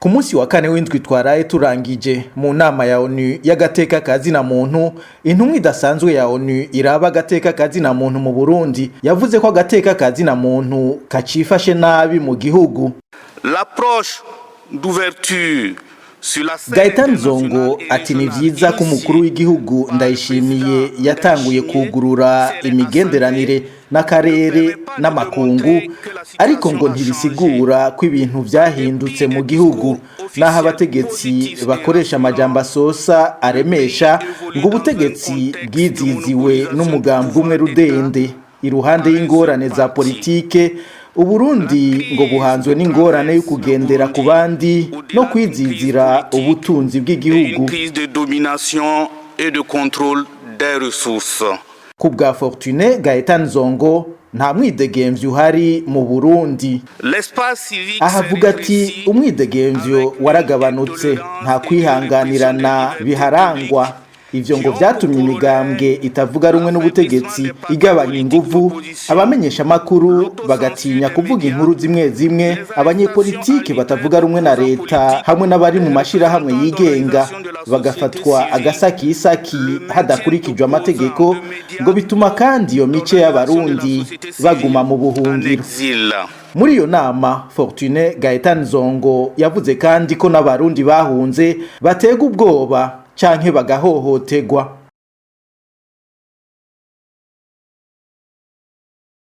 Ku munsi wa kane w'indwi twaraye turangije, mu nama ya ONU y'agateka kazina muntu, intumwa idasanzwe ya ONU iraba agateka kazina muntu mu Burundi yavuze ko agateka kazina muntu kacifashe nabi mu gihugu. L'approche d'ouverture sur la scène Gaëtan Zongo internationale et ati ni régionale vyiza ko umukuru w'igihugu Ndayishimiye yatanguye kugurura imigenderanire n'akarere n'amakungu, ariko ngo ntibisigura ko ibintu vyahindutse mu gihugu, naho abategetsi bakoresha amajambo asosa aremesha ngo ubutegetsi bwiziziwe n'umugambwe umwe rudende. Iruhande y'ingorane za politike, Uburundi ngo buhanzwe n'ingorane yo kugendera ku bandi no kwizizira ubutunzi et bw'igihugu. une crise de domination et de contrôle des ressources. Ku bwa Fortuné Gaëtan Zongo, nta mwidegemvyo uhari mu Burundi. L'espace civique Ahavuga ati umwidegemvyo waragabanutse, nta kwihanganirana biharangwa. Ivyo ngo vyatumye imigambwe itavuga rumwe n'ubutegetsi igabanya inguvu, abamenyesha amakuru bagatinya kuvuga inkuru zimwe zimwe, abanyepolitike batavuga rumwe na leta hamwe n'abari mu mashirahamwe yigenga bagafatwa agasakisaki hadakurikijwe amategeko. Ngo bituma kandi iyo mice y'Abarundi baguma mu en buhungiro. exil. Muri iyo nama, Fortuné Gaëtan Zongo yavuze kandi ko n'Abarundi bahunze batega ubwoba canke bagahohoterwa.